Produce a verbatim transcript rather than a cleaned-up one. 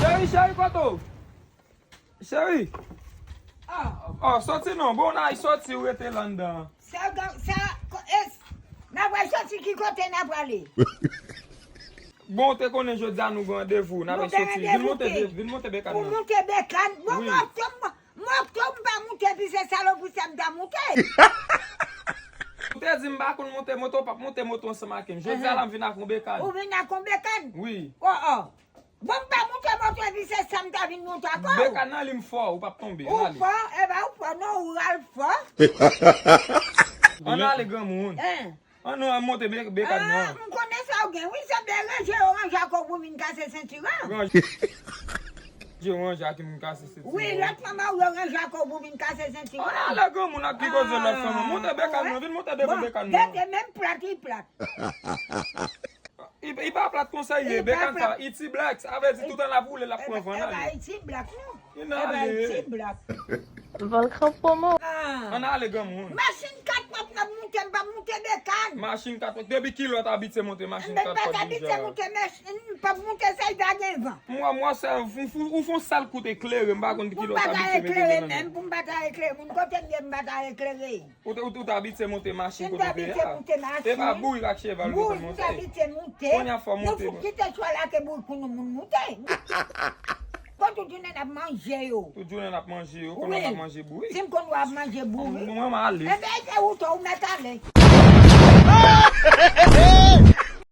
Cheri, cheri, kote w? Cheri. Ah. Oh, soti non. Bon, n a soti, ou rete la anndan. Sa, sa, ko- es, n ap wè soti ki kote n ap prale. Bon, ou te konnen jodi a nou gen randevou, n ap soti. Vin monte, vin monte bekàn nan. Pou monte bekàn. Bon, wi. Mwen, mwen, mwen, mwen pa moute pi se salopri sa m ta moute. Ou te di m pa konn monte moto, w p ap monte moto ansanm ak m. Jodi a la, m vin ak yon bekàn. Ou vin ak yon bekàn? Wi. Oh, oh. Bon, m pa moute moto epi se sa m ta vin moute ankò. Bekàn nan li m fò, ou p ap tonbe. Ou fò, e pa ou fò non, ou ral fò. Ann ale granmoun. Ann nou monte be- bekàn nan. Ah, m konnen sa w gen. Wi, se byen ranje yo ranje ak ou pou vin kase senti w. Ranje yo ranje ak m kase senti w. Wi, lòt manman w yo ranje ak ou pou vin kase senti w. Ann ale granmoun ap pi koze lòt fanm. Monte bekàn nan, vin monte devan bekàn nan. Gete menm plat, li plat. I, i pa plat konsa ye, bekàn sa, i ti blak, sa vle di toutan l ap woule, l ap pran van nan. E pa i ti blak non. E pa i ti blak. Volkan Promo. Ann ale granmoun. Machin kat pòt m ap moute, m p ap moute bekàn. Machin kat pòt, depi kilè w t abitye monte machin kat pòt deja? M p ap abitye moute machin, m p ap moute sa, i pa gen van. Mwen, mwen se, ou, ou, ou fon sal kout eklere, m pa konn kilè w t abitye mete nan men. Pou m pa ta eklere moun, kote m ye, m pa ta eklere. Ou te, ou te, ou te abitye monte machin kote w te ye a? E pa bourik ak cheval ou te konn monte? Bourik, m te abitye monte. Kounye a fò monte. Nou kite chwa la ke bourik pou nou moun moute. Bon, tout jounen n ap manje yo. Tout jounen n ap manje yo. Kounye a n ap manje bourik. Si m konn w ap manje bourik. Mwen, mwen ale. Ebyen, se ou tou, ou mèt ale.